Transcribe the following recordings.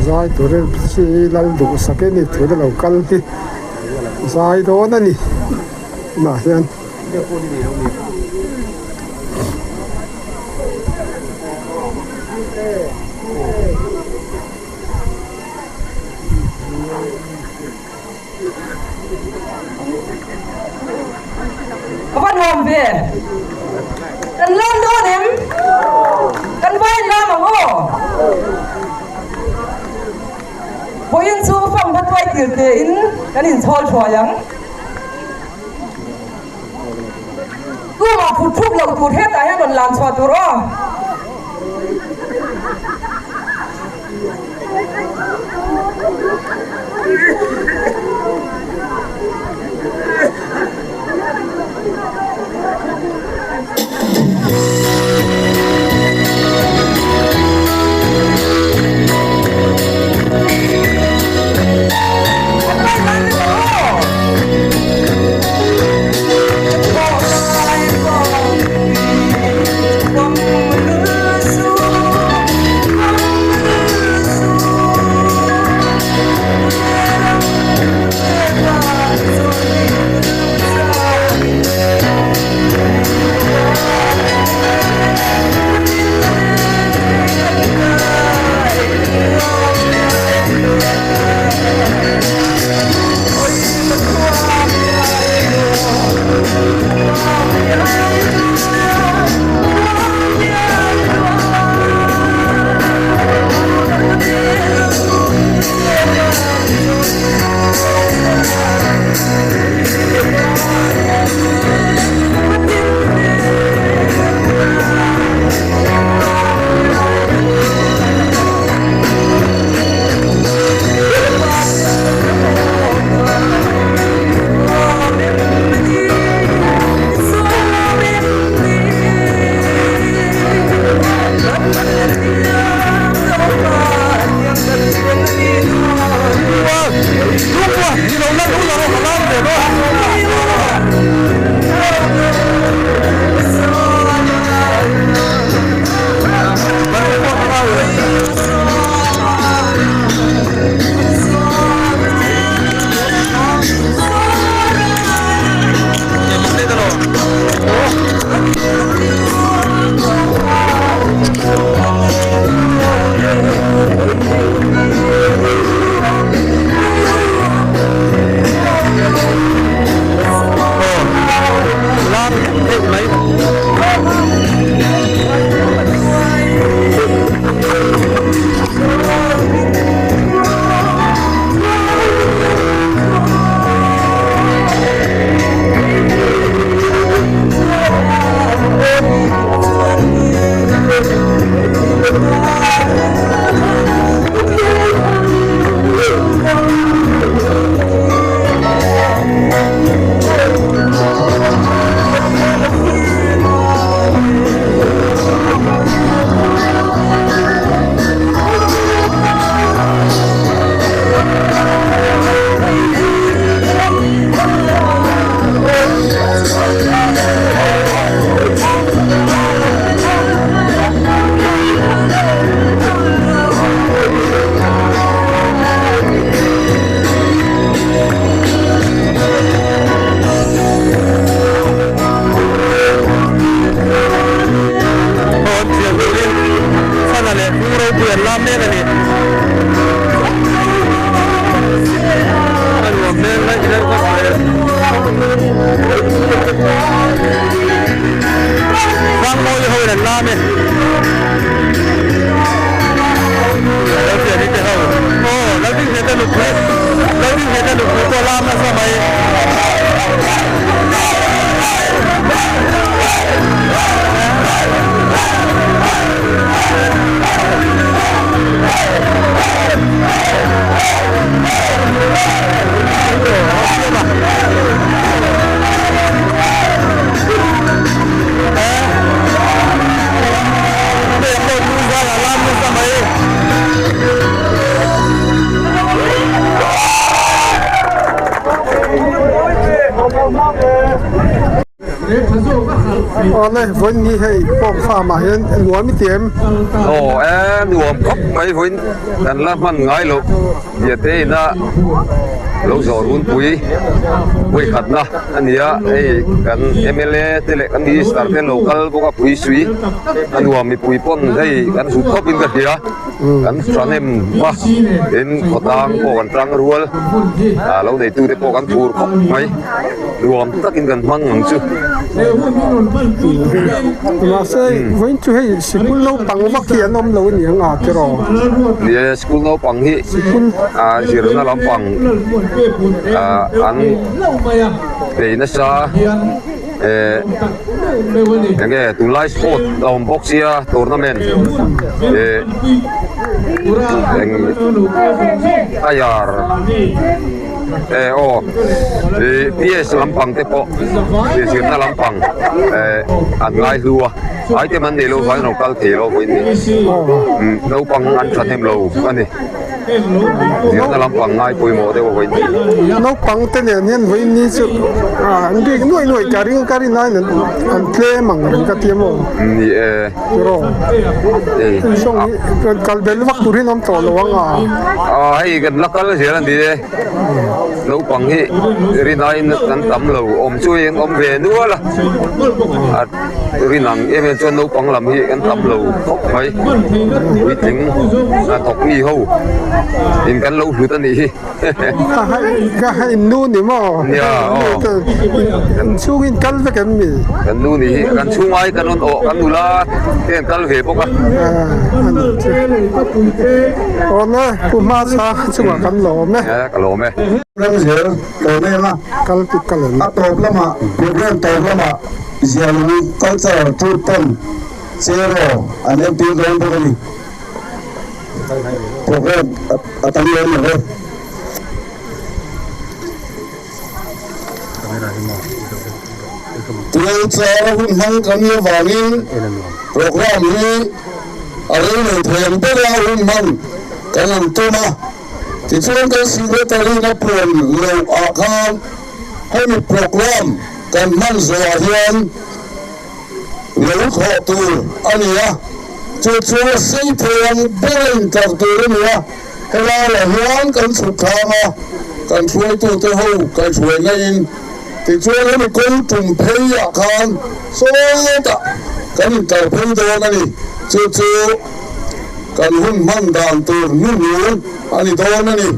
Zai turin chi lal duh sak in ni tuna lo kal hi zai dawn a ni tunah hian. Ka va nuam ve. Kan lam dawn em? Kan vain lam ang aw. Vawiin chu fam va tuai tir tein kan inchhawl thuai ang. Tumah phut thup loh tur hetah hian rawn lan chhuah tur aw. Awle vawiin hi hei pawk farm ah hian nuam i ti em? Aw e nuam khawp mai vawiin kan la hman ngai loh Biate ina lo zawh runpui vawikhatna a ni a, hei kan mla te leh kan minister te an lo kal bawk a pui sui a nuam mipui pawn hei kan zut khawp in ka hria. Kan thahnem a, tin khawtlang pawh kan tang rual, ah lo neitute pawh kan phur khawp mai, nuam takin kan hmang ang chu. Mahse vawiin chu hei sikul naupang vak hi an awm lo a ni ang a tiraw? Ni e, sikul naupang hi ah zirna lampang ah an bei nasa. Eh enge tunlai sport a awm bawk sia tournament eh eng tire eh aw ih PS lampang te pawh zirna lampang eh an ngai hlu a item an neih loh vangin an rawn kal thei lo vawiin ni naupang an thahnem lo a ni. Zirna lampang ngai pawimawh deuh a vawiin ni. Naupang te nen hian vawiin ni chu an bik nuaih nuaih ka ring ka rin aiin an tlem ang reng ka ti a maw? Ni e. Tiraw? Sawng hi kal bel vak tur hi an awm tawh lo ang a. Aw hei kan la kal zel a ni e. Naupang hi rin aiin an tam lo awm chu hei an awm ve nual a. Rin ang em em chuan naupang lam hi kan tam lo khawp mai puitling a thawk mi ho in kan lo hlut a nih hi ka hei nu ni maw nia aw kan chhung in kal vek em mi kan nu nih hi kan chhung ai kan rawn awh kan nula te an kal ve bawk a awle pu hma chha chungah kan lawm e ka lawm e ram zel tawh em a kal pik ka lem a tawp lamah program tawp lamah Zialung culture tour ten Cheraw an entir dawn bawk a ni. Program a tam lem lo e. Tualchara hun hmang kan nih avangin program hi a rei lo thei ang ber a hun hman kan han tum a. Tichuan kan secretary na puan loh ah khan Hemi program kan hman zawhah hian lo thawh tur a ni a, chu chu a sei thei ang ber a intar tur a ni a, helaiah hian kan chhuk thlang a, kan hruaitute ho kaihhruai ngaiin tichuan hemi kawng tum pheiah khan sawtah kan intar phei dawn a ni, chu chu kan hun hman dan tur hnuhnung a ni dawn a ni.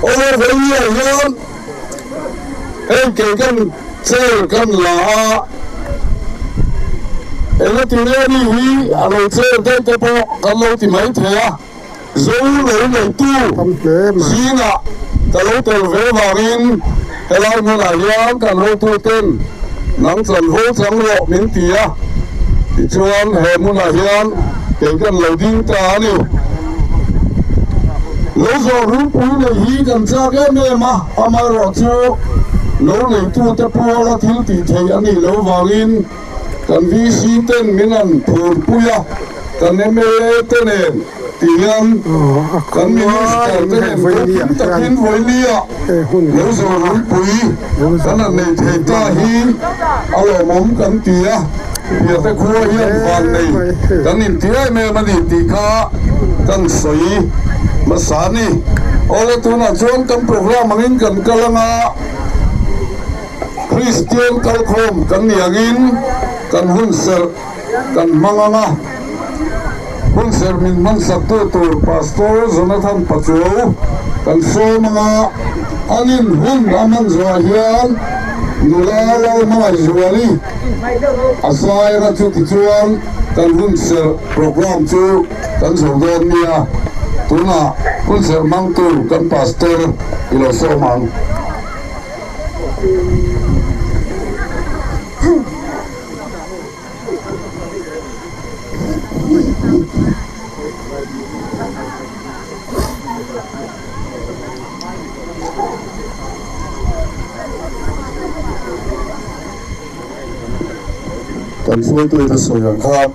Aw vawiah hian heng kei kan chair kan la a, engati nge ni hi a lo chair daih te pawh kan lo ti mai thei a, zo lo neitu zingah ka lo tel ve vangin helai hmunah hian kan hotuten nang chanvo chang rawh min ti a, tichuan he hmunah hian kei kan lo ding ta a ni. Lo zawh runpui nei hi kan chak em em a, amaherawhchu lo neitute puala thil tih theih a nih loh vangin kan VC ten min han phurpui a, kan mla te nen ti hian kan Minister te nen pawh takin vawinia lo zawh runpui kan han nei thei ta hi a lawmawm kan ti a. Piate khua hian van nei kan inti em em a ni tih kha kan sawi hmasa a ni. Awle tunah chuan kan program angin kan kal anga Kristian kalkhawm kan nih angin kan hun serh kan hmang anga hun serh min hmansaktu tur Pastor Jonathan Pachuau kan sawm anga anin hun a hman zawhah hian nula Lalhmangaihzuali A zaira chu tichuan kan hunserh program chu kan zo dawn nia, tunah hunserh hmang tur kan pastor i lo sawm ang. Kan hruaitu in a sawi ang kha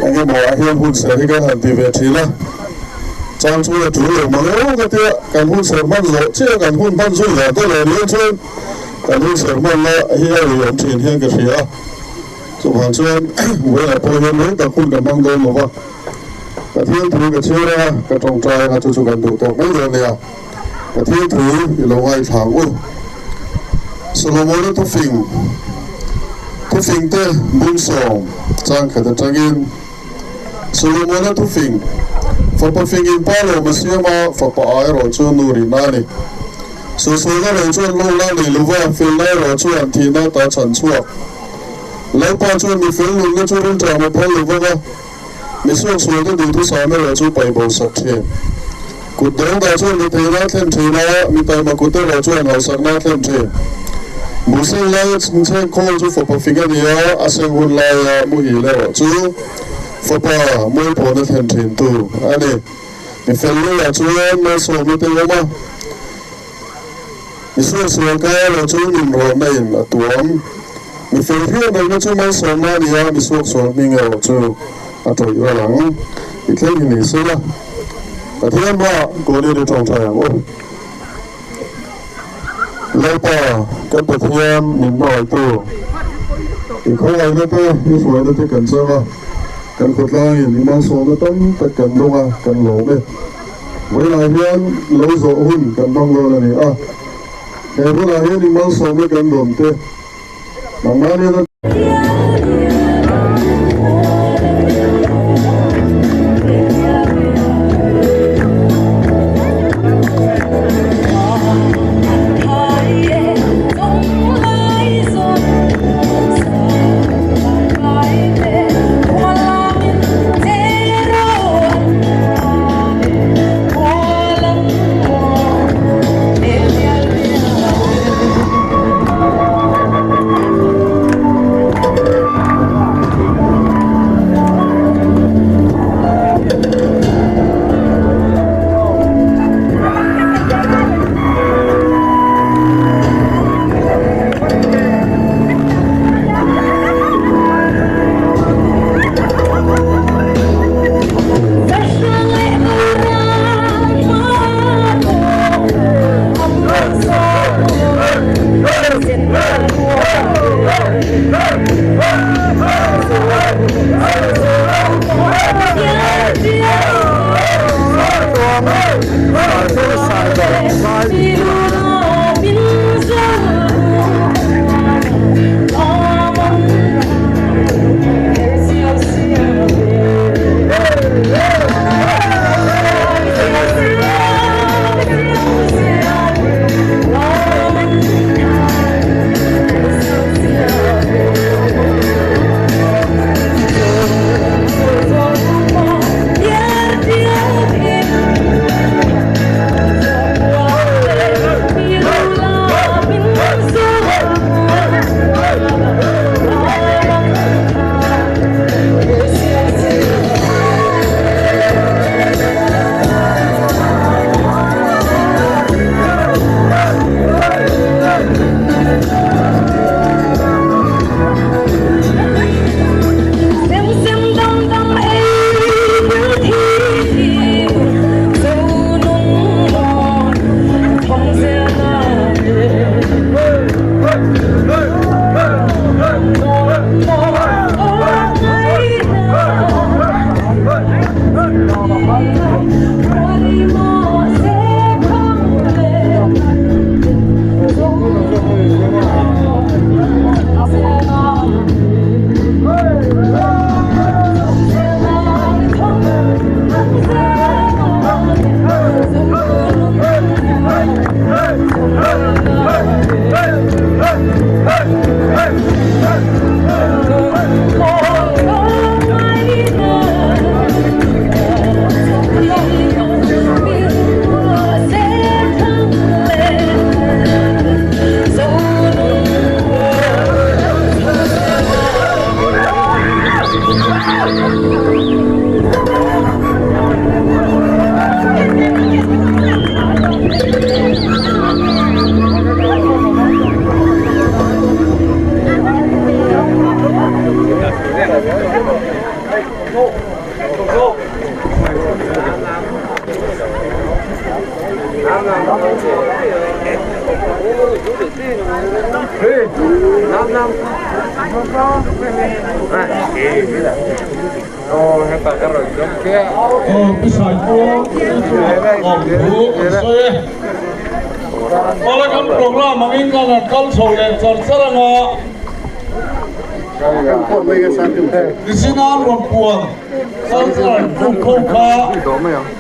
eng emaw ah hian hun serh hi kan han ti ve thin a, chang chu a tul lo mang emaw ka tia kan hun serh hman zawh chiah kan hun hman zui dan te leh nia chuan. Kan hun serh hmanna hi a ui awm thin hian ka hria a, chuvang chuan vawiinah pawh hian rei tak hun ka hmang dawn lo va, Pathian thu ka chhiar a, ka tawngtai anga chu chu kan duh tawk mai dawn nia. Pathian thu i lo ngaithla ang u. Solomona thufing, Thufingte bung sawm changkhat atangin Solomona thufing, Fapa fingin pa lo ma siam a, fapa a erawh chu nu rihna a ni. Suhsualna lo chuan lawkna nei lova, felna erawh chuan thihna ta chhan chhuak. Lalpa chuan mi fel nunna chu rilṭam a phal lo vang a, mi suaksualte duhthusam erawh chu paih bo sak ṭhin. Kut dawng dah chuan mi theihna a thlen ṭhin a, mi taima kut erawh chuan hausakna a thlen ṭhin. Buhseng laia chhungchheng khawl chu fapa fing a ni a, a seng hun laia muhil erawh chu fapa mualphawna thlen ṭhintu a ni. Mi fel luiah chuan malsawmna te awm a, mi suaksual ka lo chu min rawhna in a tuam. Mi fel hriat rengna chu malsawmna a ni a, mi suaksual hming erawh chu a tawih ral ang. I thleng hi ni sela, Pathian hmaah Kawliri tawngtai ang u. Lalpa, kan Pathian min hmangaihtu, i khawngaihna te, i hruaina te kan chang a, kan khawtlangin i malsawmna tam tak kan dawng a, kan lawm e. Vawiinah hian lo zawh hun kan hmang dawn a ni a, he hunah hian i malsawmna kan dawn te, nangmahni a.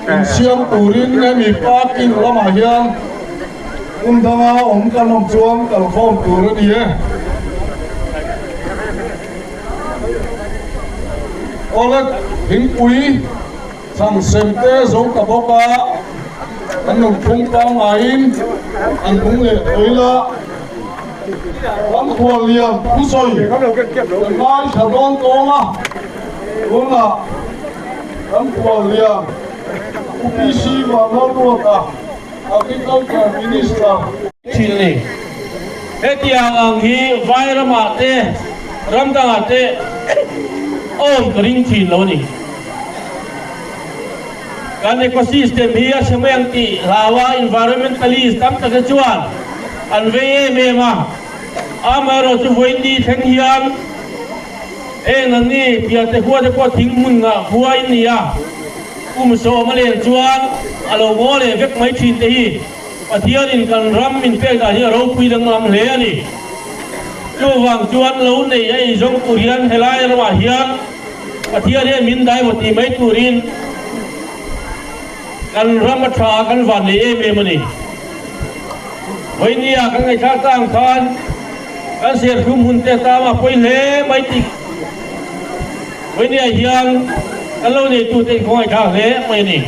Insiam turin hemi parking lamah hian hmun danga awm kan awm chuan kalkhawm tur a ni e. Awle thingpui chhang sem te zo ta bawk a, kan nunphung pangaiin an bung leh tawih a. Kan khuallian thusawi kan ngaithla dawn tawng a, tunah kan khuallian Pu PC Vanlalruata, Agriculture Minister, Thin a ni. Hetiang ang hi vai ramah te, ram dangah te awm ka ring thin lo a ni. Kan ecosystem hi a chhe mai ang tih hlaua environmentalist tam tak te chuan an vei em em a, amaherawh chu vawiin thleng hian heng an ni piante khua te pawh thing hmun ngah khua in ni a, kum sawm a len chuan a lo ngaw leh vek mai thin te hi Pathianin kan ram min pek dan hi a ropui danglam hle a ni. Chuvang chuan lo nei a eizawng tur hian helai ramah hian Pathian hian min dai maw tih mai turin kan ram a tha a, kan van nei em em a ni. Vawinia kan ngaihthlak ta ang khan kan serthlum hun te tama pawi hle mai tih vawinia hian kan lo neitute in khawngaih thlak hle mai a ni.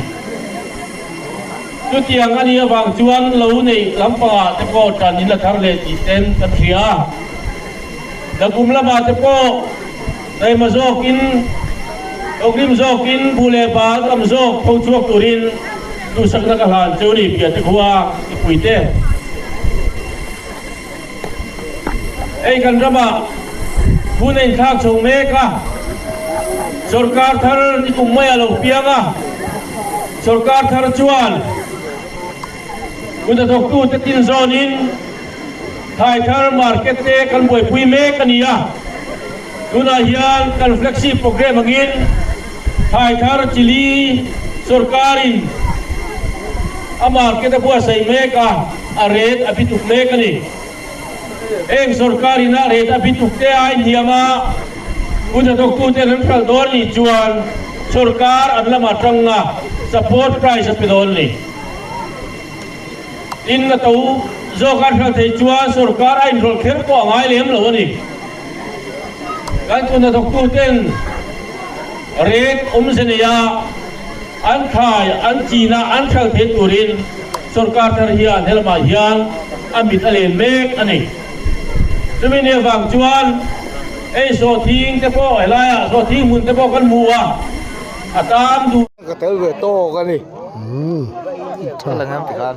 Chutiang a nih avang chuan lo neih lampangah te pawh tan in la thar leh tih ten kan hria a. Nakum lamah te pawh Taima zawkin, thawkrim zawkin, bu leh bal tam zawk tho chhuak turin duhsakna ka hlan cheu ni piahte khua mipuite. Hei kan ramah hun a inthlak chho mek a, sorkar thar ni kum mai a lo piang a, sorkar thar chuan kut a thawktute tin zawnin thlai thar market te kan buaipui mek a ni a. Tunah hian kan flagship programme angin thlai thar chili sorkarin a market a buatsaih mek a, a rate a bituk mek a ni. Heng sorkarin a rate a bituk te a inhniam a, hnathawktute an hralh dawn nih chuan sorkar an lamah tanga support price a pe dawn a ni. Tin, a to zawk an hralh theih chuan sorkar a inrawlh kher pawh a ngai lem lo a ni. Kan tuna thawktuten rate awmze neia an thlai, an china an hralh theih turin sorkar thar hian helamah hian a mit a len mek a ni. Chumi ni avang chuan hei sawhthing te pawh helaiah sawhthing hmun te pawh kan hmu a, a tam duh. Ka tel ve tawk a ni. Ka lang em tikhan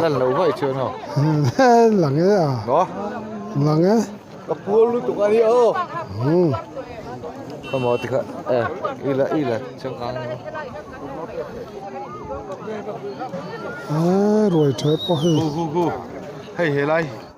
lan lo vaih chuan aw. Lang e a. Maw? Lang e. Ka pual lutuk a ni aw. Ka maw tikhan e ila ila changkang. Ruai tha pawh hei. Hu hu hu hei helai.